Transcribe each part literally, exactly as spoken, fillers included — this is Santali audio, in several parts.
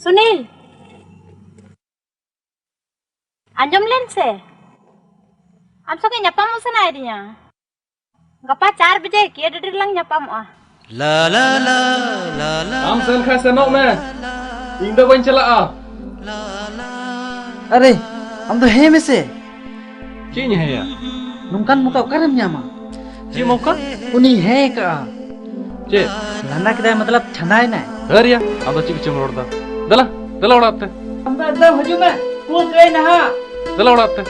ᱥᱩᱱᱤᱞ, ᱟᱸᱡᱚᱢ ᱞᱮᱢ ᱥᱮ, ᱟᱢ ᱥᱚᱸᱜᱮ ᱧᱟᱯᱟᱢᱚᱜ ᱥᱟᱱᱟᱭᱮᱫᱤᱧᱟ᱾ ᱜᱟᱯᱟ ᱪᱟᱨ ᱵᱟᱡᱮ ᱠᱮ ᱰᱤ ᱨᱮᱞᱟᱝ ᱧᱟᱯᱟᱢᱚᱜᱼᱟ᱾ ᱟᱢ ᱥᱮᱱ ᱠᱷᱟᱱ ᱥᱮᱱᱚᱜ ᱢᱮ, ᱤᱧ ᱫᱚ ᱵᱟᱹᱧ ᱪᱟᱞᱟᱜᱼᱟ᱾ ᱟᱨᱮ, ᱟᱢ ᱫᱚ ᱦᱮᱸ ᱢᱮᱥᱮ᱾ ᱪᱮᱫ ᱤᱧ ᱦᱮᱸᱭᱟ? ᱱᱚᱝᱠᱟᱱ ᱢᱚᱠᱟ ᱚᱠᱟᱨᱮᱢ ᱧᱟᱢᱟ? ᱪᱮᱫ ᱢᱚᱠᱟ? ᱩᱱᱤ ᱦᱮᱸ ᱠᱟᱜᱼᱟ᱾ ᱪᱮᱫ? ᱞᱟᱸᱫᱟ ᱠᱮᱫᱟᱭ, ᱢᱚᱛᱞᱚᱵ ᱪᱷᱟᱸᱫᱟᱭᱱᱟᱭ᱾ ᱦᱟᱹᱨᱭᱟ, ᱟᱢ ᱫᱚ ᱪᱮᱫ ᱠᱚᱪᱚᱢ ᱨᱚᱲ ᱫᱟ᱾ ᱫᱮᱞᱟ, ᱫᱮᱞᱟ ᱚᱲᱟᱜ ᱛᱮ᱾ ᱟᱢ ᱫᱚ ᱮᱠᱫᱚᱢ ᱦᱤᱡᱩᱜ ᱢᱮ, ᱠᱩᱞ ᱠᱟᱹᱭ ᱱᱟᱦᱟᱜ᱾ ᱫᱮᱞᱟ ᱚᱲᱟᱜ ᱛᱮ᱾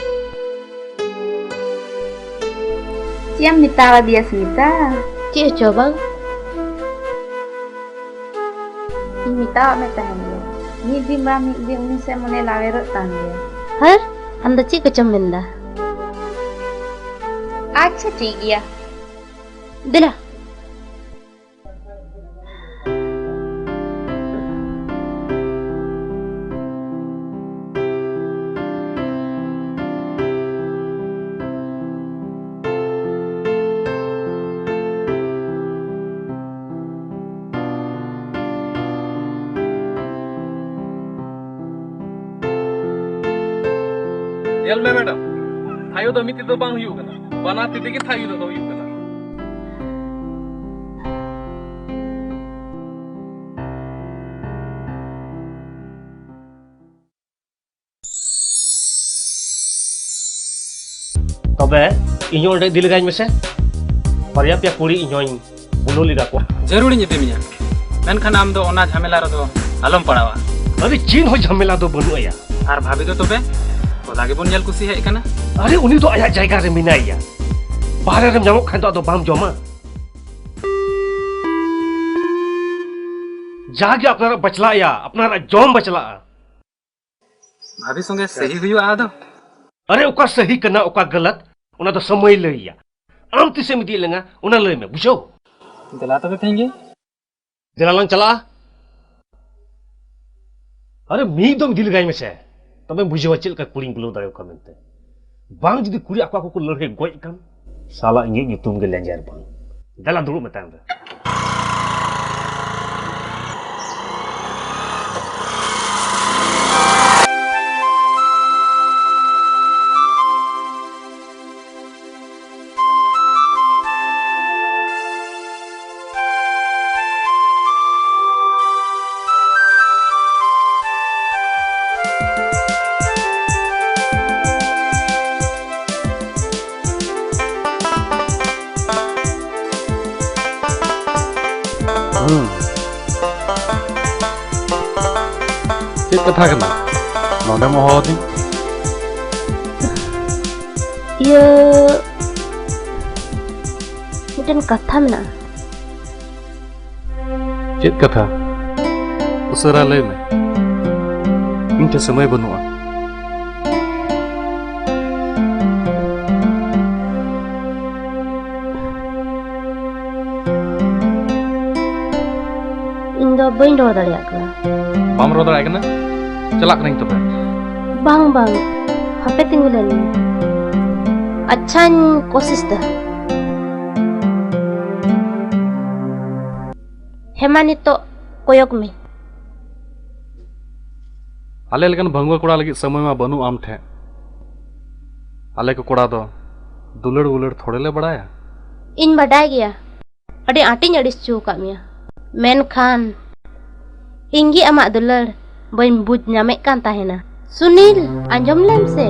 ᱪᱮᱫ ᱮᱢ ᱢᱮᱛᱟ ᱟᱫᱮᱭᱟ ᱥᱢᱤᱛᱟ? ᱪᱮᱫ ᱦᱚᱪᱚ ᱵᱟᱝ? ᱤᱧ ᱢᱮᱛᱟᱣᱟᱜ ᱢᱮ ᱛᱟᱦᱮᱱ ᱜᱮ, ᱢᱤᱫ ᱫᱤᱱ ᱵᱟ ᱢᱤᱫ ᱫᱤᱱ ᱩᱱᱤ ᱥᱮᱫ ᱢᱚᱱᱮ ᱞᱟᱣᱮᱨᱚᱜ ᱛᱟᱢ ᱜᱮᱭᱟ᱾ ᱦᱟᱹᱨ, ᱟᱢ ᱫᱚ ᱪᱮᱫ ᱠᱚᱪᱚᱢ ᱢᱮᱱᱫᱟ? ᱟᱪᱪᱷᱟ ᱴᱷᱤᱠ ᱜᱮᱭᱟ᱾ ᱫᱮᱞᱟ᱾ ᱧᱮᱞ ᱢᱮ ᱢᱮᱰᱟᱢ, ᱛᱷᱟᱭᱚ ᱫᱚ ᱢᱤᱫ ᱛᱮᱫᱚ ᱵᱟᱝ ᱦᱩᱭᱩᱜ ᱠᱟᱱᱟ, ᱵᱟᱱᱟᱨ ᱛᱤ ᱛᱮᱜᱮ ᱛᱷᱟᱭᱚ ᱫᱚ ᱦᱩᱭᱩᱜ ᱠᱟᱱᱟ᱾ ᱛᱚᱵᱮ ᱤᱧ ᱦᱚᱸ ᱚᱸᱰᱮ ᱤᱫᱤ ᱞᱮᱜᱟᱧ ᱢᱮᱥᱮ, ᱵᱟᱨᱭᱟ ᱯᱮᱭᱟ ᱠᱩᱲᱤ ᱤᱧ ᱦᱚᱸᱧ ᱵᱩᱞᱟᱹᱣ ᱞᱮᱜᱟ ᱠᱚᱣᱟ᱾ ᱡᱟᱹᱨᱩᱲᱤᱧ ᱤᱫᱤ ᱢᱮᱭᱟ, ᱢᱮᱱᱠᱷᱟᱱ ᱟᱢ ᱫᱚ ᱚᱱᱟ ᱡᱷᱟᱢᱮᱞᱟ ᱨᱮᱫᱚ ᱟᱞᱚᱢ ᱯᱟᱲᱟᱣᱟ᱾ ᱟᱨᱮ ᱪᱮᱫ ᱦᱚᱸ ᱡᱷᱟᱢᱮᱞᱟ ᱫᱚ ᱵᱟᱹᱱᱩᱜ ᱟᱭᱟ᱾ ᱟᱨ ᱵᱷᱟᱵᱤ ᱫᱚ ᱛᱚᱵᱮ ᱦᱚᱞᱟ ᱜᱮᱵᱚᱱ ᱧᱮᱞ ᱠᱩᱥᱤ ᱦᱮᱡ ᱠᱟᱱᱟ᱾ ᱟᱨᱮ ᱩᱱᱤ ᱫᱚ ᱟᱭᱟᱜ ᱡᱟᱭᱜᱟ ᱨᱮ ᱢᱮᱱᱟᱭᱟ, ᱵᱟᱦᱨᱮ ᱨᱮᱢ ᱧᱟᱢᱚᱜ ᱠᱷᱟᱱ ᱫᱚ ᱟᱫᱚ ᱵᱟᱢ ᱡᱚᱢᱟ᱾ ᱡᱟᱜᱮ ᱟᱯᱱᱟᱨᱟᱜ ᱵᱟᱪᱞᱟᱜ ᱭᱟ, ᱟᱯᱱᱟᱨᱟᱜ ᱡᱚᱢ ᱵᱟᱪᱞᱟᱜᱼᱟ᱾ ᱵᱷᱟᱵᱤ ᱥᱚᱸᱜᱮ ᱥᱟᱹᱦᱤ ᱦᱩᱭᱩᱜᱼᱟ ᱟᱫᱚ᱾ ᱟᱨᱮ ᱚᱠᱟ ᱥᱟᱹᱦᱤ ᱠᱟᱱᱟ ᱚᱠᱟ ᱜᱟᱞᱟᱛ, ᱚᱱᱟ ᱫᱚ ᱥᱚᱢᱚᱭ ᱞᱟᱹᱭᱟ᱾ ᱟᱢ ᱛᱤᱥᱮᱢ ᱤᱫᱤᱭᱮᱫ ᱞᱟᱝᱟ ᱚᱱᱟ ᱞᱟᱹᱭ ᱢᱮ, ᱵᱩᱡᱷᱟᱹᱣ? ᱫᱮᱞᱟ ᱛᱚᱵᱮ ᱛᱮᱦᱮᱧ ᱜᱮ᱾ ᱫᱮᱞᱟ ᱞᱟᱝ ᱪᱟᱞᱟᱜᱼᱟ᱾ ᱟᱨᱮ ᱢᱤᱫ ᱫᱚᱢ ᱤᱫᱤ ᱞᱮᱜᱟᱭ ᱢᱮᱥᱮ, ᱛᱚᱵᱮᱢ ᱵᱩᱡᱷᱟᱹᱣᱟ ᱪᱮᱫ ᱞᱮᱠᱟ ᱠᱩᱲᱤᱧ ᱵᱩᱞᱟᱹᱣ ᱫᱟᱲᱮᱭᱟᱠᱚᱣᱟ ᱢᱮᱱᱛᱮ᱾ ᱵᱟᱝ ᱡᱩᱫᱤ ᱠᱩᱲᱤ ᱟᱠᱚ ᱟᱠᱚ ᱠᱚ ᱞᱟᱹᱲᱦᱟᱹᱭ ᱜᱚᱡ ᱠᱟᱱ, ᱥᱟᱞᱟ ᱤᱧᱟᱹᱜ ᱧᱩᱛᱩᱢ ᱜᱮ ᱞᱮᱸᱡᱮᱨ ᱵᱟᱝ᱾ ᱫᱮᱞᱟ ᱫᱩᱲᱩᱵ ᱢᱮ ᱛᱟᱭᱚᱢ ᱨᱮ᱾ ᱦᱩᱸ᱾ ᱪᱮᱫ ᱠᱟᱛᱷᱟ ᱠᱟᱱᱟ? ᱱᱚᱰᱮᱢ ᱦᱚᱦᱚ ᱟᱹᱫᱤᱧ? ᱤᱭᱟᱹ, ᱢᱤᱫᱴᱮᱱ ᱠᱟᱛᱷᱟ ᱢᱮᱱᱟᱜᱼᱟ᱾ ᱪᱮᱫ ᱠᱟᱛᱷᱟ? ᱩᱥᱟᱹᱨᱟ ᱞᱟᱹᱭ ᱢᱮ᱾ ᱤᱧ ᱴᱷᱮᱱ ᱥᱚᱢᱚᱭ ᱵᱟᱹᱱᱩᱜᱼᱟ᱾ ᱤᱧ ᱫᱚ ᱵᱟᱹᱧ ᱨᱚᱲ ᱫᱟᱲᱮᱭᱟᱜ ᱠᱟᱱᱟ᱾ ᱵᱟᱢ ᱨᱚᱲ ᱫᱟᱲᱮᱭᱟᱜ ᱠᱟᱱᱟ? ᱪᱟᱞᱟᱜ ᱠᱟᱹᱱᱟᱹᱧ ᱛᱚᱵᱮ᱾ ᱵᱟᱝ, ᱵᱟᱝ, ᱦᱟᱯᱮ ᱛᱤᱸᱜᱩ ᱞᱮᱱ ᱢᱮ᱾ ᱟᱪᱪᱷᱟᱧ ᱠᱳᱥᱤᱥ ᱫᱟ᱾ ᱦᱮᱢᱟ, ᱱᱤᱛᱚᱜ ᱠᱚᱭᱚᱜ ᱢᱮ᱾ ᱟᱞᱮ ᱞᱮᱠᱟᱱ ᱵᱷᱟᱹᱝᱜᱩᱣᱟᱹ ᱠᱚᱲᱟ ᱞᱟᱹᱜᱤᱫ ᱥᱚᱢᱚᱭ ᱢᱟ ᱵᱟᱹᱱᱩᱜ ᱟᱢ ᱴᱷᱮᱱ᱾ ᱟᱞᱮ ᱠᱚ ᱠᱚᱲᱟ ᱫᱚ ᱫᱩᱞᱟᱹᱲ ᱵᱩᱞᱟᱹᱲ ᱛᱷᱚᱲᱮ ᱞᱮ ᱵᱟᱲᱟᱭᱟ᱾ ᱤᱧ ᱵᱟᱰᱟᱭ ᱜᱮᱭᱟ, ᱟᱹᱰᱤ ᱟᱸᱴᱤᱧ ᱟᱹᱲᱤᱥ ᱦᱚᱪᱚ ᱟᱠᱟᱫ ᱢᱮᱭᱟ, ᱢᱮᱱᱠᱷᱟᱱ ᱤᱧ ᱜᱮ ᱟᱢᱟᱜ ᱫᱩᱞᱟᱹᱲ ᱵᱟᱹᱧ ᱵᱩᱡᱽ ᱧᱟᱢᱮᱫ ᱠᱟᱱ ᱛᱟᱦᱮᱱᱟ᱾ ᱥᱩᱱᱤᱞ, ᱟᱸᱡᱚᱢ ᱞᱮᱢ ᱥᱮ᱾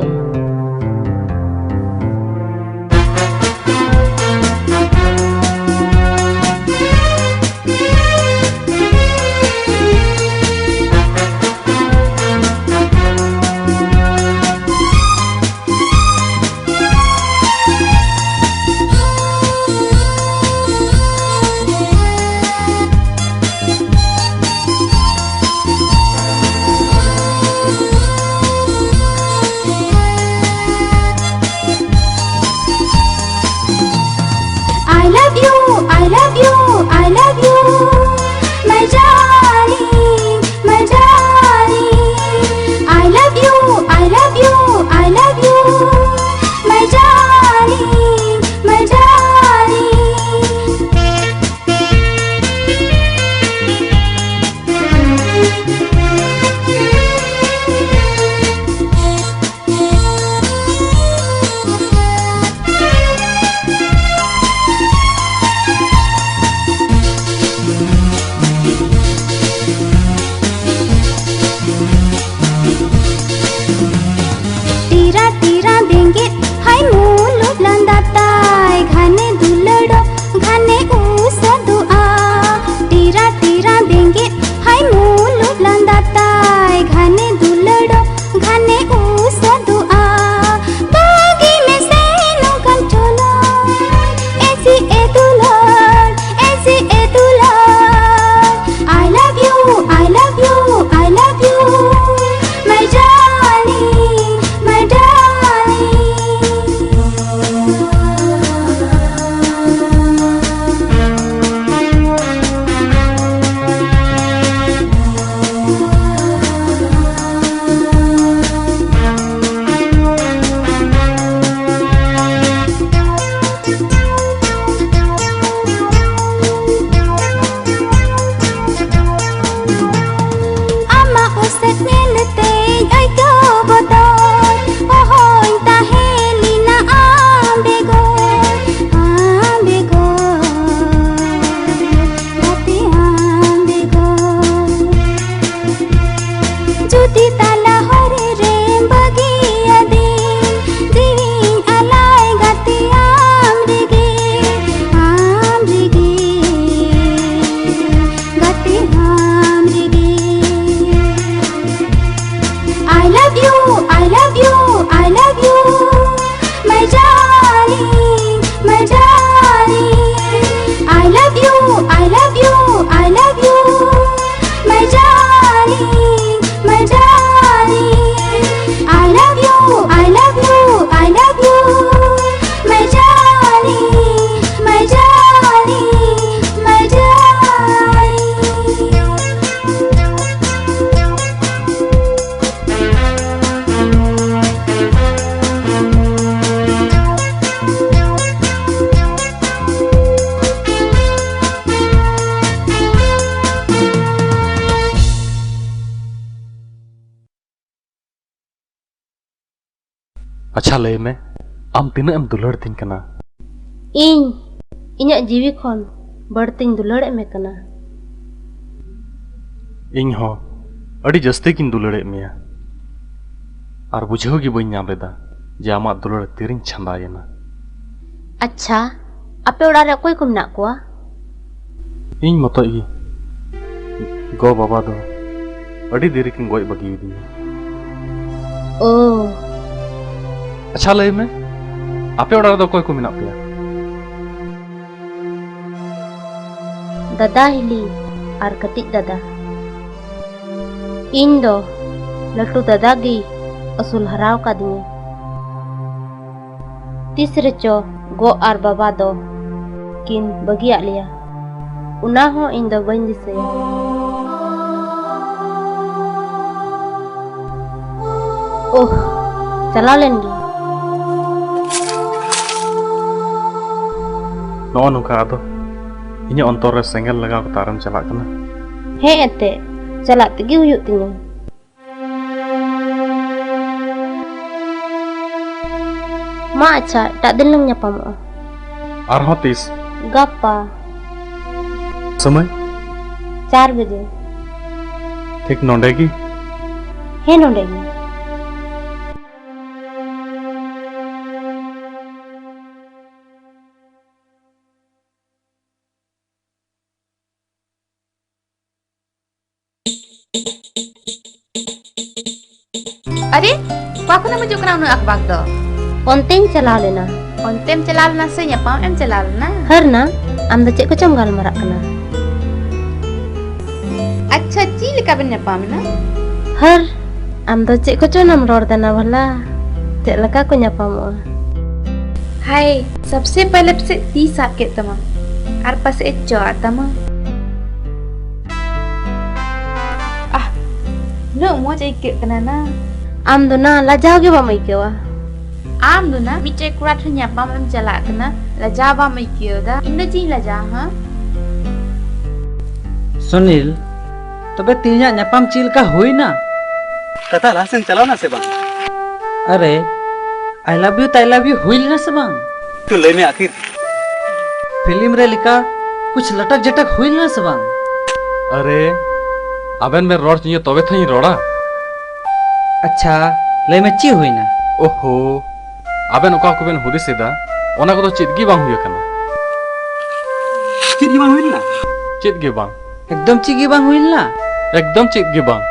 ᱟᱪᱪᱷᱟ, ᱞᱟᱹᱭ ᱢᱮ, ᱟᱢ ᱛᱤᱱᱟᱹᱜ ᱮᱢ ᱫᱩᱞᱟᱹᱲ ᱛᱤᱧ ᱠᱟᱱᱟ? ᱤᱧ ᱤᱧᱟᱹᱜ ᱡᱤᱣᱤ ᱠᱷᱚᱱ ᱵᱟᱹᱲᱛᱤᱧ ᱫᱩᱞᱟᱹᱲᱮᱫ ᱢᱮ ᱠᱟᱱᱟ᱾ ᱤᱧ ᱦᱚᱸ ᱟᱹᱰᱤ ᱡᱟᱹᱥᱛᱤ ᱜᱤᱧ ᱫᱩᱞᱟᱹᱲᱮᱫ ᱢᱮᱭᱟ, ᱟᱨ ᱵᱩᱡᱷᱟᱹᱣ ᱜᱮ ᱵᱟᱹᱧ ᱧᱟᱢ ᱞᱮᱫᱟ ᱡᱮ ᱟᱢᱟᱜ ᱫᱩᱞᱟᱹᱲ ᱛᱤᱨᱤᱧ ᱪᱷᱟᱸᱫᱟᱭᱮᱱᱟ᱾ ᱟᱪᱪᱷᱟ, ᱟᱯᱮ ᱚᱲᱟᱜ ᱨᱮ ᱚᱠᱚᱭ ᱠᱚ ᱢᱮᱱᱟᱜ ᱠᱚᱣᱟ? ᱤᱧ ᱢᱚᱛᱚᱡ ᱜᱮ᱾ ᱜᱚ ᱵᱟᱵᱟ ᱫᱚ ᱟᱹᱰᱤ ᱫᱮᱨᱤ ᱠᱤᱱ ᱜᱚᱡ ᱵᱟᱹᱜᱤᱭᱟᱫᱤᱧᱟ᱾ ᱳ᱾ ᱟᱪᱪᱷᱟ, ᱞᱟᱹᱭ ᱢᱮ, ᱟᱯᱮ ᱚᱲᱟᱜ ᱨᱮᱫᱚ ᱚᱠᱚᱭ ᱠᱚ ᱢᱮᱱᱟᱜ ᱯᱮᱭᱟ? ᱫᱟᱫᱟ ᱦᱤᱞᱤ ᱟᱨ ᱠᱟᱹᱴᱤᱡ ᱫᱟᱫᱟ᱾ ᱤᱧ ᱫᱚ ᱞᱟᱹᱴᱩ ᱫᱟᱫᱟ ᱜᱮᱭ ᱟᱹᱥᱩᱞ ᱦᱟᱨᱟᱣ ᱠᱟᱫᱤᱧᱟ᱾ ᱛᱤᱥ ᱨᱮᱪᱚ ᱜᱚ ᱟᱨ ᱵᱟᱵᱟ ᱫᱚ ᱠᱤᱱ ᱵᱟᱹᱜᱤᱭᱟᱜ ᱞᱮᱭᱟ, ᱚᱱᱟ ᱦᱚᱸ ᱤᱧ ᱫᱚ ᱵᱟᱹᱧ ᱫᱤᱥᱟᱹᱭᱟ᱾ ᱳᱦ, ᱪᱟᱞᱟᱣ ᱞᱮᱱ ᱜᱮ᱾ ᱱᱚᱜᱼᱚ ᱱᱚᱝᱠᱟ ᱟᱫᱚ ᱤᱧᱟᱹᱜ ᱚᱱᱛᱚᱨ ᱨᱮ ᱥᱮᱸᱜᱮᱞ ᱞᱟᱜᱟᱣ ᱠᱟᱛᱮ ᱟᱨᱮᱢ ᱪᱟᱞᱟᱜ ᱠᱟᱱᱟ? ᱦᱮᱸ ᱮᱱᱛᱮᱫ, ᱪᱟᱞᱟᱜ ᱛᱮᱜᱮ ᱦᱩᱭᱩᱜ ᱛᱤᱧᱟᱹ᱾ ᱢᱟ ᱟᱪᱪᱷᱟ, ᱮᱴᱟᱜ ᱫᱤᱱ ᱞᱟᱝ ᱧᱟᱯᱟᱢᱚᱜᱼᱟ᱾ ᱟᱨᱦᱚᱸ ᱛᱤᱥ? ᱜᱟᱯᱟ᱾ ᱥᱚᱢᱚᱭ? ᱪᱟᱨ ᱵᱟᱡᱮ᱾ ᱴᱷᱤᱠ ᱱᱚᱰᱮ ᱜᱮ? ᱦᱮᱸ, ᱱᱚᱰᱮ ᱜᱮ᱾ ᱟᱨᱮ, ᱚᱠᱟ ᱠᱷᱚᱱᱮᱢ ᱦᱤᱡᱩᱜ ᱠᱟᱱᱟ ᱩᱱᱟᱹᱜ ᱟᱠᱵᱟᱠ ᱫᱚ? ᱚᱱᱛᱮᱧ ᱪᱟᱞᱟᱣ ᱞᱮᱱᱟ᱾ ᱚᱱᱛᱮᱢ ᱪᱟᱞᱟᱣ ᱞᱮᱱᱟ ᱥᱮ ᱧᱟᱯᱟᱢ ᱮᱢ ᱪᱟᱞᱟᱣ ᱞᱮᱱᱟ? ᱦᱟᱹᱨᱱᱟ, ᱟᱢ ᱫᱚ ᱪᱮᱫ ᱠᱚᱪᱚᱢ ᱜᱟᱞᱢᱟᱨᱟᱜ ᱠᱟᱱᱟ? ᱟᱪᱪᱷᱟ, ᱪᱮᱫ ᱞᱮᱠᱟ ᱵᱮᱱ ᱧᱟᱯᱟᱢ ᱮᱱᱟ? ᱦᱟᱹᱨ, ᱟᱢ ᱫᱚ ᱪᱮᱫ ᱠᱚᱪᱚᱱ ᱮᱢ ᱨᱚᱲ ᱫᱟᱱᱟ ᱵᱷᱟᱞᱟ? ᱪᱮᱫ ᱞᱮᱠᱟ ᱠᱚ ᱧᱟᱯᱟᱢᱚᱜᱼᱟ? ᱦᱟᱭ, ᱥᱚᱵᱥᱮ ᱯᱟᱦᱞᱮ ᱯᱟᱥᱮᱡ ᱛᱤ ᱥᱟᱵ ᱠᱮᱫ ᱛᱟᱢᱟ ᱟᱨ ᱯᱟᱥᱮᱡ ᱮ ᱪᱚ ᱟᱫ ᱛᱟᱢᱟ᱾ ᱟᱦ, ᱩᱱᱟᱹᱜ ᱢᱚᱡᱽ ᱟᱹᱭᱠᱟᱹᱜ ᱠᱟᱱᱟ ᱱᱟ᱾ ᱟᱢ ᱫᱚ ᱱᱟ ᱞᱟᱡᱟᱣ ᱜᱮ ᱵᱟᱢ ᱟᱹᱭᱠᱟᱹᱣᱟ? ᱟᱢ ᱫᱚ ᱱᱟ ᱢᱤᱫᱴᱮᱡ ᱠᱚᱲᱟ ᱴᱷᱮᱱ ᱧᱟᱯᱟᱢ ᱮᱢ ᱪᱟᱞᱟᱜ ᱠᱟᱱᱟ, ᱞᱟᱡᱟᱣ ᱵᱟᱢ ᱟᱹᱭᱠᱟᱹᱣ ᱮᱫᱟ? ᱤᱧ ᱫᱚ ᱪᱮᱫ ᱤᱧ ᱞᱟᱡᱟᱜᱼᱟ, ᱦᱟ? ᱥᱩᱱᱤᱞ, ᱛᱚᱵᱮ ᱛᱮᱦᱮᱧᱟᱜ ᱧᱟᱯᱟᱢ ᱪᱮᱫ ᱞᱮᱠᱟ ᱦᱩᱭᱱᱟ? ᱠᱟᱛᱷᱟ ᱞᱟᱦᱟ ᱥᱮᱱ ᱪᱟᱞᱟᱣ ᱱᱟ ᱥᱮ ᱵᱟᱝ? ᱟᱨᱮ, I love you, I love you ᱦᱩᱭ ᱞᱮᱱᱟ ᱥᱮ ᱵᱟᱝ? ᱛᱚ ᱞᱟᱹᱭ ᱢᱮ ᱟᱹᱠᱷᱤᱨ᱾ ᱯᱷᱤᱞᱢ ᱨᱮ ᱞᱮᱠᱟ ᱠᱩᱪ ᱞᱟᱴᱟᱠ ᱡᱟᱴᱟᱠ ᱦᱩᱭ ᱞᱮᱱᱟ ᱥᱮ ᱵᱟᱝ? ᱟᱨᱮ, ᱟᱵᱮᱱ ᱵᱮᱱ ᱨᱚᱲ ᱦᱚᱪᱚᱧᱟ ᱛᱚᱵᱮ ᱛᱚᱧ ᱨᱚᱲᱟ᱾ ᱟᱪᱪᱷᱟ, ᱞᱟᱹᱭ ᱢᱮ ᱪᱮᱫ ᱦᱩᱭᱱᱟ? ᱳᱦᱳ, ᱟᱵᱮᱱ ᱚᱠᱟ ᱠᱚᱵᱮᱱ ᱦᱩᱫᱤᱥ ᱮᱫᱟ, ᱚᱱᱟ ᱠᱚᱫᱚ ᱪᱮᱫ ᱜᱮ ᱵᱟᱝ ᱦᱩᱭ ᱟᱠᱟᱱᱟ᱾ ᱪᱮᱫ ᱜᱮ ᱵᱟᱝ ᱦᱩᱭ ᱞᱮᱱᱟ? ᱪᱮᱫ ᱜᱮ ᱵᱟᱝ᱾ ᱮᱠᱫᱚᱢ ᱪᱮᱫ ᱜᱮ ᱵᱟᱝ ᱦᱩᱭ ᱞᱮᱱᱟ? ᱮᱠᱫᱚᱢ ᱪᱮᱫ ᱜᱮ ᱵᱟᱝ᱾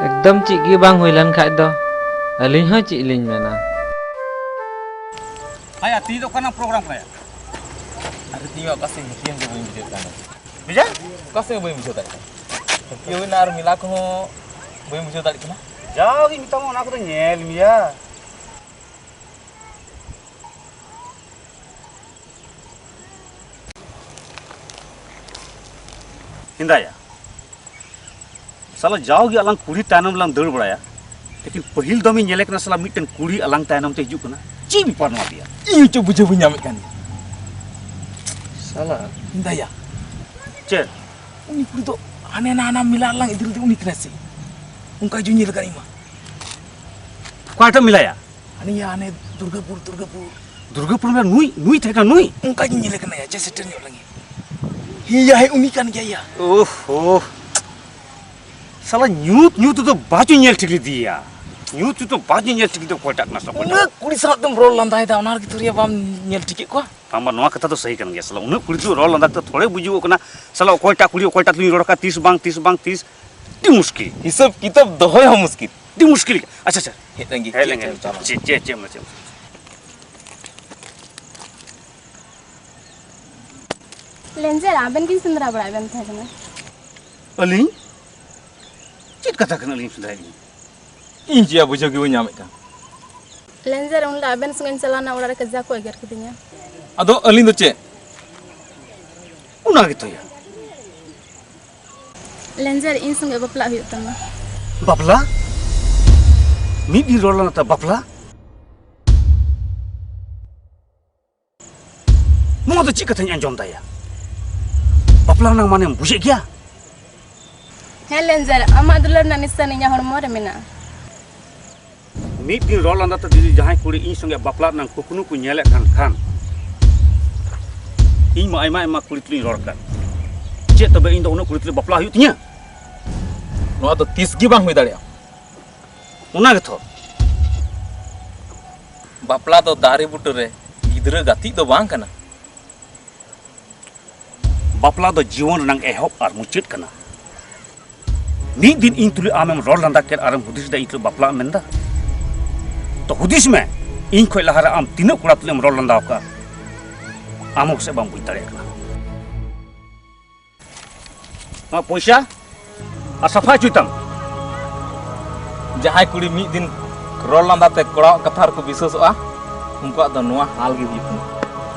ᱮᱠᱫᱚᱢ ᱪᱮᱫ ᱜᱮ ᱵᱟᱝ ᱦᱩᱭ ᱞᱮᱱ ᱠᱷᱟᱡ ᱫᱚ ᱟᱹᱞᱤᱧ ᱦᱚᱸ ᱪᱮᱫ ᱞᱤᱧ ᱢᱮᱱᱟ᱾ ᱦᱟᱭᱟ, ᱛᱤᱦᱤᱧ ᱫᱚ ᱚᱠᱟᱱᱟᱜ ᱯᱨᱳᱜᱨᱟᱢ ᱠᱟᱱᱟ? ᱟᱨ ᱛᱤᱦᱤᱧ ᱚᱠᱟ ᱥᱮᱫ ᱦᱟᱹᱴᱤᱭᱟᱹ ᱜᱮ ᱵᱟᱹᱧ ᱵᱩᱡᱷᱟᱹᱣ ᱠᱟᱱᱟ᱾ ᱵᱩᱡᱷᱟᱹᱣ? ᱚᱠᱟ ᱥᱮᱫ ᱦᱚᱸ ᱵᱟᱹᱧ ᱵᱩᱡᱷᱟᱹᱣ ᱫᱟᱲᱮᱭᱟᱜ ᱠᱟᱱᱟ᱾ ᱦᱟᱹᱴᱤᱭᱟᱹ ᱦᱩᱭᱱᱟ ᱟᱨ ᱢᱮᱞᱟ ᱠᱚᱦᱚᱸ ᱵᱟᱹᱧ ᱵᱩᱡᱷᱟᱹᱣ ᱫᱟᱲᱮᱭᱟᱜ ᱠᱟᱱᱟ᱾ ᱡᱟᱣᱜᱤᱧ ᱢᱮᱛᱟᱢᱟ ᱚᱱᱟ ᱠᱚᱫᱚ ᱧᱮᱞ ᱢᱮᱭᱟ᱾ ᱦᱮᱸᱫᱟᱭᱟ, ᱥᱟᱞᱟ ᱡᱟᱣᱜᱮ ᱟᱞᱟᱝ ᱠᱩᱲᱤ ᱛᱟᱭᱱᱚᱢ ᱞᱟᱝ ᱫᱟᱹᱲ ᱵᱟᱲᱟᱭᱟ, ᱞᱮᱠᱤᱱ ᱯᱟᱹᱦᱤᱞ ᱫᱚᱢᱤᱧ ᱧᱮᱞᱮ ᱠᱟᱱᱟ ᱥᱟᱞᱟ ᱢᱤᱫᱴᱮᱱ ᱠᱩᱲᱤ ᱟᱞᱟᱝ ᱛᱟᱭᱱᱚᱢ ᱛᱮ ᱦᱤᱡᱩᱜ ᱠᱟᱱᱟ᱾ ᱪᱮᱫ ᱵᱮᱯᱟᱨ ᱱᱚᱣᱟ ᱛᱮᱭᱟ? ᱤᱧ ᱦᱚᱸ ᱪᱮᱫ ᱵᱩᱡᱷᱟᱹᱣ ᱵᱟᱹᱧ ᱧᱟᱢᱮᱫ ᱠᱟᱱ ᱜᱮᱭᱟ᱾ ᱥᱟᱞᱟ᱾ ᱦᱮᱸᱫᱟᱭᱟ᱾ ᱪᱮᱫ? ᱩᱱᱤ ᱠᱩᱲᱤ ᱫᱚ ᱦᱟᱱᱮ ᱱᱟ ᱦᱟᱱᱟ ᱢᱮᱞᱟ ᱨᱮᱞᱟᱝ ᱤᱫᱤ ᱞᱮᱫᱮ ᱩᱱᱤ ᱠᱟᱱᱟᱭ ᱥᱮ? ᱚᱱᱠᱟ ᱡᱩᱧ ᱧᱮᱞ ᱟᱠᱟᱫ ᱤᱧ ᱢᱟ᱾ ᱚᱠᱟᱴᱟᱜ ᱢᱮᱞᱟᱭᱟ? ᱦᱟᱱᱤᱭᱟ ᱦᱟᱱᱮ ᱫᱩᱨᱜᱟᱯᱩᱨ, ᱫᱩᱨᱜᱟᱯᱩᱨ᱾ ᱫᱩᱨᱜᱟᱯᱩᱨ ᱢᱮᱞᱟ ᱱᱩᱭ, ᱱᱩᱭ ᱛᱟᱦᱮᱸ ᱠᱟᱱᱟ ᱱᱩᱭ? ᱚᱱᱠᱟ ᱜᱤᱧ ᱧᱮᱞᱮ ᱠᱟᱱᱟ ᱭᱟ, ᱪᱮ ᱥᱮᱴᱮᱨ ᱧᱚᱜ ᱞᱮᱱ ᱜᱮ᱾ ᱦᱮᱸ ᱭᱟ, ᱦᱮᱸ, ᱩᱱᱤ ᱠᱟᱱ ᱜᱮᱭᱟ ᱭᱟ᱾ ᱳᱦᱳ᱾ ᱥᱟᱞᱟ ᱧᱩᱛ, ᱧᱩᱛ ᱛᱮᱫᱚ ᱵᱟᱪᱚᱧ ᱧᱮᱞ ᱴᱷᱤᱠ ᱞᱮᱫᱮᱭᱟ᱾ ᱧᱩᱛ ᱛᱮᱫᱚ ᱵᱟᱪᱚᱧ ᱧᱮᱞ ᱴᱷᱤᱠ ᱞᱮᱫᱮᱭᱟ ᱚᱠᱚᱭᱴᱟᱜ ᱠᱟᱱᱟ ᱥᱮ ᱚᱠᱚᱭᱴᱟᱜ᱾ ᱩᱱᱟᱹᱜ ᱠᱩᱲᱤ ᱥᱟᱞᱟᱜ ᱫᱚᱢ ᱨᱚᱲ ᱞᱟᱸᱫᱟᱭᱮᱫᱟ, ᱚᱱᱟ ᱨᱮᱜᱮ ᱛᱷᱚᱲᱤᱭᱟ ᱵᱟᱢ ᱧᱮᱞ ᱴᱷᱤᱠᱮᱫ ᱠᱚᱣᱟ? ᱵᱟᱝ, ᱵᱟᱝ, ᱱᱚᱣᱟ ᱠᱟᱛᱷᱟ ᱫᱚ ᱥᱟᱹᱦᱤ ᱠᱟᱱ ᱜᱮᱭᱟ᱾ ᱥᱟᱞᱟ ᱩᱱᱟᱹᱜ ᱠᱩᱲᱤ ᱛᱩᱞᱩᱡ ᱨᱚᱲ ᱞᱟᱸᱫᱟ ᱠᱟᱛᱮ ᱛᱷᱚᱲᱮ ᱵᱩᱡᱩᱜᱚᱜ ᱠᱟᱱᱟ᱾ ᱥᱟᱞᱟ ᱚᱠᱚᱭᱴᱟᱜ ᱠᱩᱲᱤ ᱚᱠᱚᱭᱴᱟᱜ ᱛᱩᱞᱩᱡ ᱨᱚᱲ ᱠᱟᱜ, ᱛᱤᱥ ᱵᱟᱝ, ᱛᱤᱥ ᱵᱟᱝ, ᱛᱤᱥ᱾ ᱟᱹᱰᱤ ᱢᱩᱥᱠᱤᱞ᱾ ᱦᱤᱥᱟᱹᱵ ᱠᱤᱛᱟᱹᱵ ᱫᱚᱦᱚᱭ ᱦᱚᱸ ᱢᱩᱥᱠᱤᱞ᱾ ᱟᱹᱰᱤ ᱢᱩᱥᱠᱤᱞ᱾ ᱟᱪᱪᱷᱟ, ᱟᱪᱪᱷᱟ᱾ ᱦᱮᱡ ᱞᱮᱱ ᱜᱮ᱾ ᱦᱮᱡ ᱞᱮᱱ ᱜᱮ᱾ ᱪᱮᱫ, ᱪᱮᱫ, ᱪᱮᱫ ᱮᱢ ᱞᱟᱹᱭᱟ, ᱪᱮᱫ ᱮᱢ ᱞᱟᱹᱭᱟ? ᱞᱮᱸᱡᱮᱨ, ᱟᱵᱮᱱ ᱜᱮᱧ ᱥᱮᱸᱫᱽᱨᱟ ᱵᱟᱲᱟᱭᱮᱫ ᱵᱮᱱ ᱛᱟᱦᱮᱸ ᱠᱟᱱᱟ᱾ ᱟᱹᱞᱤᱧ? ᱪᱮᱫ ᱠᱟᱛᱷᱟ ᱠᱟᱱᱟ ᱟᱹᱞᱤᱧ ᱥᱮᱸᱫᱽᱨᱟᱭᱮᱫ ᱞᱤᱧ? ᱤᱧ ᱪᱮᱫ ᱵᱩᱡᱷᱟᱹᱣ ᱜᱮ ᱵᱟᱹᱧ ᱧᱟᱢᱮᱫ ᱠᱟᱱ᱾ ᱞᱮᱸᱡᱮᱨ, ᱩᱱ ᱦᱤᱞᱳᱜ ᱟᱵᱮᱱ ᱥᱚᱸᱜᱮᱧ ᱪᱟᱞᱟᱣᱱᱟ, ᱚᱲᱟᱜ ᱨᱮ ᱠᱟᱡᱟᱠ ᱠᱚ ᱮᱜᱮᱨ ᱠᱤᱫᱤᱧᱟ᱾ ᱟᱫᱚ ᱟᱹᱞᱤᱧ ᱫᱚ ᱪᱮᱫ? ᱚᱱᱟ ᱜᱮᱛᱚᱭᱟ᱾ ᱞᱮᱸᱡᱮᱨ, ᱤᱧ ᱥᱚᱸᱜᱮ ᱵᱟᱯᱞᱟᱜ ᱦᱩᱭᱩᱜ ᱛᱟᱢᱟ᱾ ᱵᱟᱯᱞᱟ? ᱢᱤᱫ ᱫᱤᱱ ᱨᱚᱲ ᱞᱮᱱᱟ ᱛᱚ ᱵᱟᱯᱞᱟ? ᱱᱚᱣᱟ ᱫᱚ ᱪᱮᱫ ᱠᱟᱛᱷᱟᱧ ᱟᱸᱡᱚᱢ ᱫᱟᱭᱟ? ᱵᱟᱯᱞᱟ ᱨᱮᱱᱟᱜ ᱢᱟᱱᱮᱢ ᱵᱩᱡᱮᱫ ᱜᱮᱭᱟ? ᱦᱮᱸ ᱞᱮᱸᱡᱮᱨ, ᱟᱢᱟᱜ ᱫᱩᱞᱟᱹᱲ ᱨᱮᱱᱟᱜ ᱱᱤᱥᱟᱹᱱ ᱤᱧᱟᱹᱜ ᱦᱚᱲᱢᱚ ᱨᱮ ᱢᱮᱱᱟᱜᱼᱟ᱾ ᱢᱤᱫ ᱫᱤᱱ ᱨᱚᱲ ᱞᱟᱸᱫᱟ ᱛᱮ ᱡᱩᱫᱤ ᱡᱟᱦᱟᱸᱭ ᱠᱩᱲᱤ ᱤᱧ ᱥᱚᱸᱜᱮ ᱵᱟᱯᱞᱟ ᱨᱮᱱᱟᱜ ᱠᱩᱠᱢᱩ ᱠᱚ ᱧᱮᱞᱮᱫ ᱠᱟᱱ ᱠᱷᱟᱱ, ᱤᱧ ᱢᱟ ᱟᱭᱢᱟ ᱟᱭᱢᱟ ᱠᱩᱲᱤ ᱛᱩᱞᱩᱡ ᱤᱧ ᱨᱚᱲ ᱠᱟᱱ, ᱪᱮᱫ ᱛᱚᱵᱮ ᱤᱧ ᱫᱚ ᱩᱱᱟᱹᱜ ᱠᱩᱲᱤ ᱛᱩᱞᱩᱡ ᱵᱟᱯᱞᱟ ᱦᱩᱭᱩᱜ ᱛᱤᱧᱟᱹ? ᱱᱚᱣᱟ ᱫᱚ ᱛᱤᱥ ᱜᱮ ᱵᱟᱝ ᱦᱩᱭ ᱫᱟᱲᱮᱭᱟᱜᱼᱟ᱾ ᱚᱱᱟ ᱜᱮᱛᱚ᱾ ᱵᱟᱯᱞᱟ ᱫᱚ ᱫᱟᱨᱮ ᱵᱩᱴᱟᱹ ᱨᱮ ᱜᱤᱫᱽᱨᱟᱹ ᱜᱟᱛᱮᱜ ᱫᱚ ᱵᱟᱝ ᱠᱟᱱᱟ᱾ ᱵᱟᱯᱞᱟ ᱫᱚ ᱡᱤᱭᱚᱱ ᱨᱮᱱᱟᱜ ᱮᱦᱚᱵ ᱟᱨ ᱢᱩᱪᱟᱹᱫ ᱠᱟᱱᱟ᱾ ᱢᱤᱫ ᱫᱤᱱ ᱤᱧ ᱛᱩᱞᱩᱡ ᱟᱢᱮᱢ ᱨᱚᱲ ᱞᱟᱸᱫᱟ ᱠᱮᱫ ᱟᱨᱮᱢ ᱦᱩᱫᱤᱥ ᱮᱫᱟ ᱤᱧ ᱛᱩᱞᱩᱡ ᱵᱟᱯᱞᱟᱜ ᱮᱢ ᱢᱮᱱᱫᱟ, ᱛᱚ ᱦᱩᱫᱤᱥ ᱢᱮ, ᱤᱧ ᱠᱷᱚᱱ ᱞᱟᱦᱟᱨᱮ ᱟᱢ ᱛᱤᱱᱟᱹᱜ ᱠᱚᱲᱟ ᱛᱩᱞᱩᱡ ᱮᱢ ᱨᱚᱲ ᱞᱟᱸᱫᱟ ᱟᱠᱟᱫᱼᱟ, ᱟᱢ ᱦᱚᱸ ᱯᱟᱥᱮᱡ ᱵᱟᱢ ᱵᱩᱡᱽ ᱫᱟᱲᱮᱭᱟᱜ ᱠᱟᱱᱟ᱾ ᱱᱚᱣᱟ ᱯᱚᱭᱥᱟ ᱟᱨ ᱥᱟᱯᱷᱟ ᱦᱚᱪᱚᱭ ᱛᱟᱢ᱾ ᱡᱟᱦᱟᱸᱭ ᱠᱩᱲᱤ ᱢᱤᱫ ᱫᱤᱱ ᱨᱚᱲ ᱞᱟᱸᱫᱟ ᱛᱮ ᱠᱚᱲᱟᱣᱟᱜ ᱠᱟᱛᱷᱟ ᱨᱮᱠᱚ ᱵᱤᱥᱣᱟᱹᱥᱚᱜᱼᱟ, ᱩᱱᱠᱩᱣᱟᱜ ᱫᱚ ᱱᱚᱣᱟ ᱦᱟᱞ ᱜᱮ ᱦᱩᱭᱩᱜ ᱠᱟᱱᱟ᱾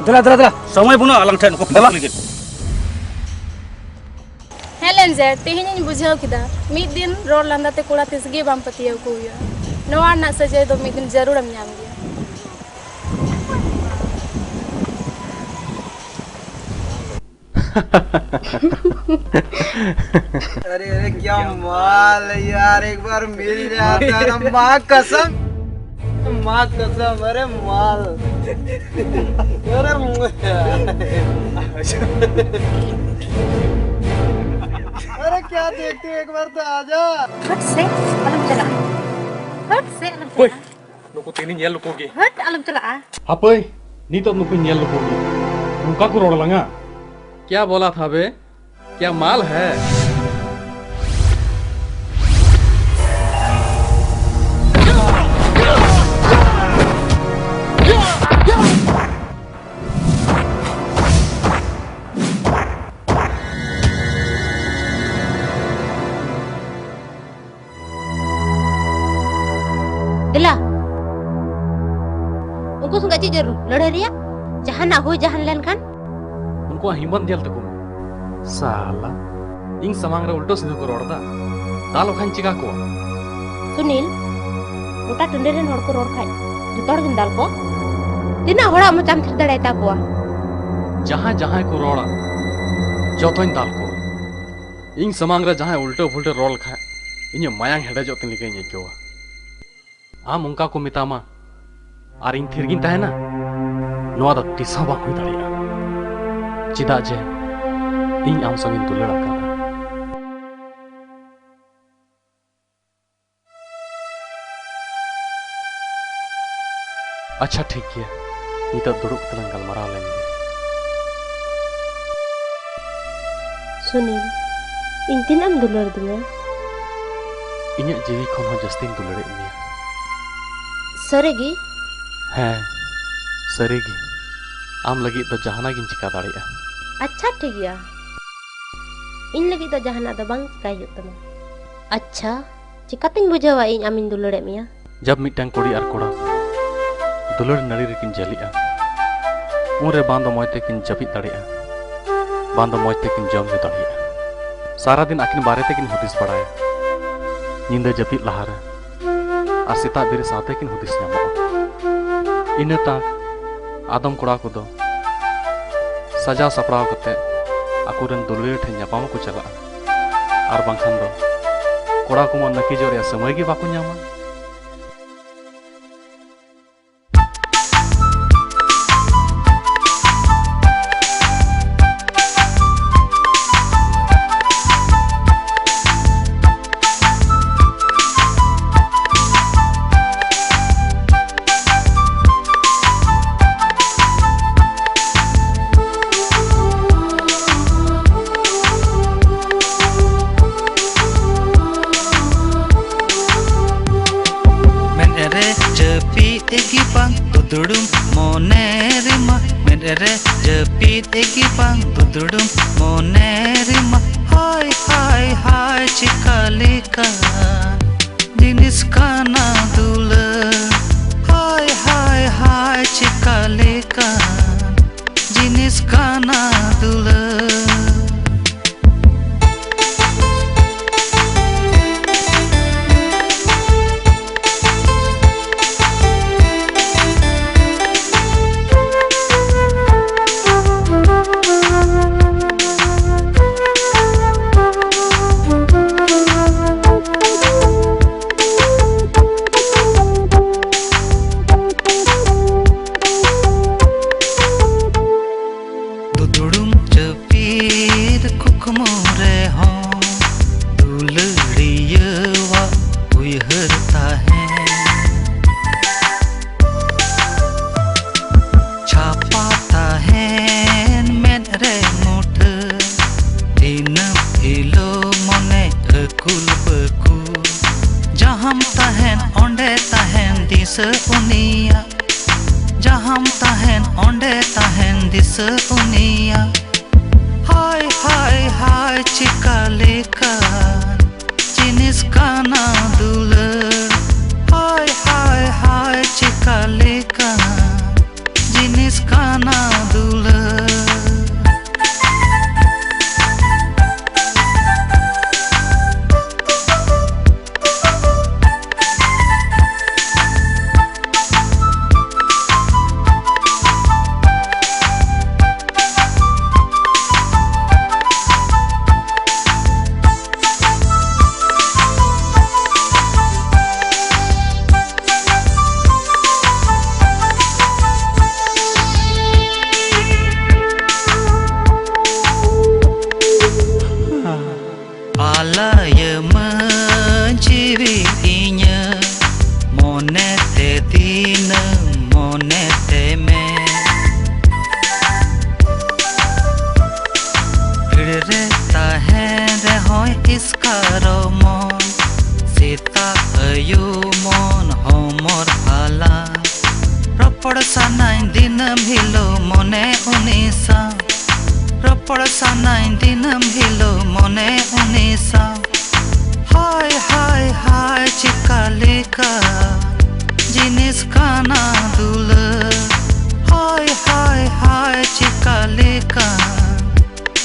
ᱫᱮᱞᱟ, ᱫᱮᱞᱟ, ᱫᱮᱞᱟ, ᱥᱚᱢᱚᱭ ᱵᱟᱹᱱᱩᱜᱼᱟ ᱟᱞᱟᱝ ᱴᱷᱮᱱ ᱱᱩᱠᱩ ᱯᱷᱮᱞᱟ ᱞᱟᱹᱜᱤᱫ᱾ ᱦᱮᱸ ᱞᱮᱱᱡᱮᱨ, ᱛᱮᱦᱮᱧᱤᱧ ᱵᱩᱡᱷᱟᱹᱣ ᱠᱮᱫᱟ, ᱢᱤᱫ ᱫᱤᱱ ᱨᱚᱲ ᱞᱟᱸᱫᱟ ᱛᱮ ᱠᱚᱲᱟ ᱛᱤᱥ ᱜᱮ ᱵᱟᱢ ᱯᱟᱹᱛᱭᱟᱹᱣ ᱠᱚ ᱦᱩᱭᱩᱜᱼᱟ᱾ ᱱᱚᱣᱟ ᱨᱮᱱᱟᱜ ᱥᱟᱹᱡᱟᱹᱭ ᱫᱚ ᱢᱤᱫ ᱫᱤᱱ ᱡᱟᱹᱨᱩᱲᱮᱢ ᱧᱟᱢ ᱜᱮᱭᱟ᱾ अरे, अरे, क्या माल है यार, एक बार मिल जाता ना, माँ कसम, माँ कसम, अरे माल, अरे मुझे, अरे क्या देखते हो, एक बार तो आजा। फट से अलम चला, फट से अलम ᱦᱳᱭ, चला। ᱱᱩᱠᱩ ᱛᱤᱱᱤᱧ ᱧᱮᱞ ᱞᱩᱠᱩ ᱜᱮ᱾ ᱦᱟᱹᱴ, ᱟᱞᱚᱢ ᱪᱟᱞᱟᱜᱼᱟ᱾ ᱦᱟᱯᱟᱹᱭ, ᱱᱤᱛᱚᱜ ᱱᱩᱠᱩᱧ ᱧᱮᱞ ᱞᱩᱠᱩ ᱜᱮ᱾ ᱱᱚᱝᱠᱟ ᱠᱚ ᱨᱚᱲ ᱞᱟᱝᱟ? क्या बोला था बे? क्या माल है? ᱫᱮᱞᱟ᱾ ᱩᱱᱠᱩ ᱥᱚᱸᱜᱮ ᱪᱮᱫ ᱡᱟᱹᱨᱩᱲ? ᱞᱟᱹᱲᱦᱟᱹᱭ ᱨᱮᱭᱟᱜ? ᱡᱟᱦᱟᱱᱟᱜ ᱦᱩᱭ ᱡᱟᱦᱟᱱ ᱞᱮᱱᱠᱷᱟᱱ? ᱩᱱᱠᱩᱣᱟᱜ ᱦᱤᱢᱢᱚᱛ ᱧᱮᱞ ᱛᱟᱠᱚ ᱢᱮ᱾ ᱥᱟᱞᱟ, ᱤᱧ ᱥᱟᱢᱟᱝ ᱨᱮ ᱩᱞᱴᱟᱹ ᱥᱤᱫᱷᱟᱹ ᱠᱚ ᱨᱚᱲ ᱮᱫᱟ᱾ ᱫᱟᱞ ᱵᱟᱠᱷᱟᱱ ᱪᱤᱠᱟ ᱠᱚᱣᱟ? ᱥᱩᱱᱤᱞ, ᱜᱚᱴᱟ ᱴᱟᱺᱰᱤ ᱨᱮᱱ ᱦᱚᱲ ᱠᱚ ᱨᱚᱲ ᱠᱷᱟᱡ, ᱡᱚᱛᱚ ᱦᱚᱲ ᱜᱮᱢ ᱫᱟᱞ ᱠᱚᱣᱟ? ᱛᱤᱱᱟᱹᱜ ᱦᱚᱲᱟᱜ ᱢᱚᱪᱟᱢ ᱛᱷᱤᱨ ᱫᱟᱲᱮᱭᱟᱛᱟ ᱠᱚᱣᱟ? ᱡᱟᱦᱟᱸᱭ ᱡᱟᱦᱟᱸᱭ ᱠᱚ ᱨᱚᱲᱟ, ᱡᱚᱛᱚᱧ ᱫᱟᱞ ᱠᱚᱣᱟ᱾ ᱤᱧ ᱥᱟᱢᱟᱝ ᱨᱮ ᱡᱟᱦᱟᱸᱭ ᱩᱞᱴᱟᱹ ᱯᱷᱩᱞᱴᱟᱹ ᱨᱚᱲ ᱞᱮᱠᱷᱟᱡ, ᱤᱧᱟᱹᱜ ᱢᱟᱭᱟᱝ ᱦᱮᱰᱮᱡᱚᱜ ᱛᱤᱧ ᱞᱮᱠᱟᱧ ᱟᱹᱭᱠᱟᱹᱣᱟ᱾ ᱟᱢ ᱚᱱᱠᱟ ᱠᱚ ᱢᱮᱛᱟᱢᱟ ᱟᱨ ᱤᱧ ᱛᱷᱤᱨ ᱜᱤᱧ ᱛᱟᱦᱮᱱᱟ? ᱱᱚᱣᱟ ᱫᱚ ᱛᱤᱥ ᱦᱚᱸ ᱵᱟᱝ ᱦᱩᱭ ᱫᱟᱲᱮᱭᱟᱜᱼᱟ, ᱪᱮᱫᱟᱜ ᱡᱮ ᱤᱧ ᱟᱢ ᱥᱟᱶ ᱤᱧ ᱫᱩᱞᱟᱹᱲ ᱟᱠᱟᱫᱟ᱾ ᱟᱪᱪᱷᱟ, ᱴᱷᱤᱠ ᱜᱮᱭᱟ, ᱱᱤᱛᱚᱜ ᱫᱩᱲᱩᱵ ᱠᱟᱛᱮ ᱞᱟᱝ ᱜᱟᱞᱢᱟᱨᱟᱣ ᱞᱮᱱ ᱜᱮ᱾ ᱥᱩᱱᱤᱞ, ᱤᱧ ᱛᱤᱱᱟᱹᱜ ᱮᱢ ᱫᱩᱞᱟᱹᱲ ᱫᱤᱧᱟ? ᱤᱧᱟᱹᱜ ᱡᱤᱣᱤ ᱠᱷᱚᱱ ᱦᱚᱸ ᱡᱟᱹᱥᱛᱤᱧ ᱫᱩᱞᱟᱹᱲᱮᱫ ᱢᱮᱭᱟ᱾ ᱥᱟᱹᱨᱤ ᱜᱮ? ᱦᱮᱸ, ᱥᱟᱹᱨᱤ ᱜᱮ᱾ ᱟᱢ ᱞᱟᱹᱜᱤᱫ ᱫᱚ ᱡᱟᱦᱟᱱᱟᱜ ᱜᱤᱧ ᱪᱮᱠᱟ ᱫᱟᱲᱮᱭᱟᱜᱼᱟ᱾ ᱟᱪᱪᱷᱟ, ᱴᱷᱤᱠ ᱜᱮᱭᱟ, ᱤᱧ ᱞᱟᱹᱜᱤᱫ ᱫᱚ ᱡᱟᱦᱟᱱᱟᱜ ᱫᱚ ᱵᱟᱝ ᱪᱮᱠᱟᱭ ᱦᱩᱭᱩᱜ ᱛᱟᱢᱟ᱾ ᱟᱪᱪᱷᱟ, ᱪᱮᱠᱟᱛᱤᱧ ᱵᱩᱡᱷᱟᱹᱣᱟ ᱤᱧ ᱟᱢᱤᱧ ᱫᱩᱞᱟᱹᱲᱮᱫ ᱢᱮᱭᱟ? ᱡᱟᱵ ᱢᱤᱫᱴᱟᱝ ᱠᱩᱲᱤ ᱟᱨ ᱠᱚᱲᱟ ᱫᱩᱞᱟᱹᱲ ᱱᱟᱹᱲᱤ ᱨᱮᱠᱤᱱ ᱡᱷᱟᱹᱞᱤᱜᱼᱟ, ᱩᱱᱨᱮ ᱵᱟᱝ ᱫᱚ ᱢᱚᱡᱽ ᱛᱮᱠᱤᱱ ᱡᱟᱹᱯᱤᱫ ᱫᱟᱲᱮᱭᱟᱜᱼᱟ, ᱵᱟᱝ ᱫᱚ ᱢᱚᱡᱽ ᱛᱮᱠᱤᱱ ᱡᱚᱢ ᱧᱩ ᱫᱟᱲᱮᱭᱟᱜᱼᱟ᱾ ᱥᱟᱨᱟᱫᱤᱱ ᱟᱹᱠᱤᱱ ᱵᱟᱨᱮ ᱛᱮᱠᱤᱱ ᱦᱩᱫᱤᱥ ᱵᱟᱲᱟᱭᱟ, ᱧᱤᱫᱟᱹ ᱡᱟᱹᱯᱤᱫ ᱞᱟᱦᱟᱨᱮ ᱟᱨ ᱥᱮᱛᱟᱜ ᱵᱮᱨᱮᱫ ᱥᱟᱶᱛᱮ ᱠᱤᱱ ᱦᱩᱫᱤᱥ ᱧᱟᱢᱚᱜᱼᱟ᱾ ᱤᱱᱟᱹ ᱛᱟᱠ ᱟᱫᱚᱢ ᱠᱚᱲᱟ ᱠᱚᱫᱚ ᱥᱟᱡᱟᱣ ᱥᱟᱯᱲᱟᱣ ᱠᱟᱛᱮ ᱟᱠᱚᱨᱮᱱ ᱫᱩᱞᱟᱹᱲᱤᱭᱟᱹ ᱴᱷᱮᱱ ᱧᱟᱯᱟᱢ ᱠᱚ ᱪᱟᱞᱟᱜᱼᱟ᱾ ᱟᱨ ᱵᱟᱝᱠᱷᱟᱱ ᱫᱚ ᱠᱚᱲᱟ ᱠᱚᱢᱟ ᱱᱟᱹᱠᱤᱡᱚᱜ ᱨᱮᱭᱟᱜ ᱥᱚᱢᱚᱭ ᱜᱮ ᱵᱟᱠᱚ ᱧᱟᱢᱟ᱾ ᱢᱮᱫ ᱨᱮ ᱡᱟᱹᱯᱤᱫ ᱜᱮ ᱵᱟᱝ ᱫᱩᱫᱩᱲᱩᱢ ᱢᱚᱱᱮ ᱨᱮᱢᱟ, ᱢᱮᱫ ᱨᱮ ᱡᱟᱹᱯᱤᱫ ᱜᱮ ᱵᱟᱝ ᱫᱩᱫᱩᱲᱩᱢ ᱢᱚᱱᱮ ᱨᱮᱢᱟ᱾ ᱦᱟᱭ ᱦᱟᱭ ᱦᱟᱭ, ᱪᱮᱠᱟ ᱞᱮᱠᱟ ᱡᱤᱱᱤᱥ ᱠᱟᱱᱟ ᱫᱩᱞᱟᱹᱲ᱾ ᱦᱟᱭ ᱦᱟᱭ ᱦᱟᱭ, ᱪᱮᱠᱟ ᱞᱮᱠᱟ ᱡᱤᱱᱤᱥ ᱠᱟᱱᱟ ᱫᱩᱞᱟᱹᱲ᱾ ᱠᱩᱠᱢᱩ ᱨᱮᱦᱚᱸ ᱫᱩᱞᱟᱹᱲᱤᱭᱟᱹᱣᱟᱜ ᱩᱭᱦᱟᱹᱨ ᱛᱟᱦᱮᱸ᱾ ᱪᱷᱟᱯᱟ ᱛᱟᱦᱮᱱ ᱢᱮᱫ ᱨᱮ ᱢᱩᱴᱷᱟᱹ, ᱫᱤᱱᱟᱹᱢ ᱦᱤᱞᱳᱜ ᱢᱚᱱᱮ ᱟᱹᱠᱩᱞ ᱵᱟᱹᱠᱩᱞ᱾ ᱡᱟᱦᱟᱸᱢ ᱛᱟᱦᱮᱱ ᱚᱸᱰᱮ ᱛᱟᱦᱮᱱ ᱫᱤᱥᱟᱹ ᱩᱱᱤᱭᱟᱜ, ᱡᱟᱦᱟᱸᱢ ᱛᱟᱦᱮᱱ ᱚᱸᱰᱮ ᱛᱟᱦᱮᱱ ᱫᱤᱥᱟᱹ ᱩᱱᱤᱭᱟᱜ᱾ ᱦᱟᱭ ᱦᱟᱭ ᱦᱟᱭ, ᱪᱤᱠᱟ ᱞᱮᱠᱟᱱ ᱡᱤᱱᱤᱥ ᱠᱟᱱᱟ ᱫᱩᱞᱟᱹᱲ? ᱦᱟᱭ ᱦᱟᱭ ᱦᱟᱭ, ᱪᱤᱠᱟ ᱞᱮᱠᱟᱱ ᱡᱤᱱᱤᱥ ᱠᱟᱱᱟ ᱫᱩᱞᱟᱹᱲ? ᱟᱞᱟᱭᱟᱹᱢᱟᱹᱧ ᱡᱤᱣᱤ ᱤᱧᱟᱹᱜ, ᱢᱚᱱᱮ ᱛᱮ ᱫᱤᱱᱟᱹᱢ ᱢᱚᱱᱮ ᱛᱮ ᱢᱮ᱾ ᱵᱷᱤᱲ ᱨᱮ ᱛᱟᱦᱮᱸ ᱨᱮᱦᱚᱸᱭ ᱤᱥᱠᱟᱨᱚᱜ ᱢᱚᱱ, ᱥᱮᱛᱟᱜ ᱟᱹᱭᱩᱵ ᱢᱚᱱ ᱦᱚᱢᱚᱨ ᱯᱷᱟᱞᱟ᱾ ᱨᱚᱯᱚᱲ ᱥᱟᱱᱟᱧ ᱫᱤᱱᱟᱹᱢ ᱦᱤᱞᱳᱜ ᱢᱚᱱᱮ ᱩᱱᱤ ᱥᱟᱶ, ᱨᱚᱯᱚᱲ ᱥᱟᱱᱟᱧ ᱫᱤᱱᱟᱹᱢ ᱦᱤᱞᱳᱜ ᱢᱚᱱᱮ ᱩᱱᱤ ᱥᱟᱶ᱾ ᱦᱟᱭ ᱦᱟᱭ ᱦᱟᱭ, ᱪᱤᱠᱟ ᱞᱮᱠᱟ ᱡᱤᱱᱤᱥ ᱠᱟᱱᱟ ᱫᱩᱞᱟᱹᱲ? ᱦᱟᱭ ᱦᱟᱭ ᱦᱟᱭ, ᱪᱤᱠᱟ ᱞᱮᱠᱟ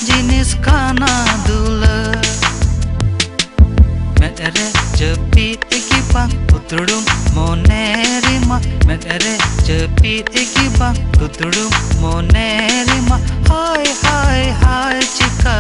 ᱡᱤᱱᱤᱥ ᱠᱟᱱᱟ ᱫᱩᱞᱟᱹᱲ? ᱢᱮᱫ ᱨᱮ ᱡᱟᱹᱯᱤᱫ ᱜᱮ ᱵᱟᱝ, ᱩᱛᱲᱩᱢ ᱢᱚᱱᱮ ᱨᱮᱢᱟ᱾ ᱢᱮᱫ ᱨᱮ ᱡᱟᱹᱯᱤᱫ ᱜᱮ ᱵᱟᱝ, ᱩᱛᱲᱩᱢ ᱢᱚᱱᱮ ᱨᱮᱢᱟ᱾ ᱦᱟᱭ ᱦᱟᱭ ᱦᱟᱭ, ᱪᱤᱠᱟ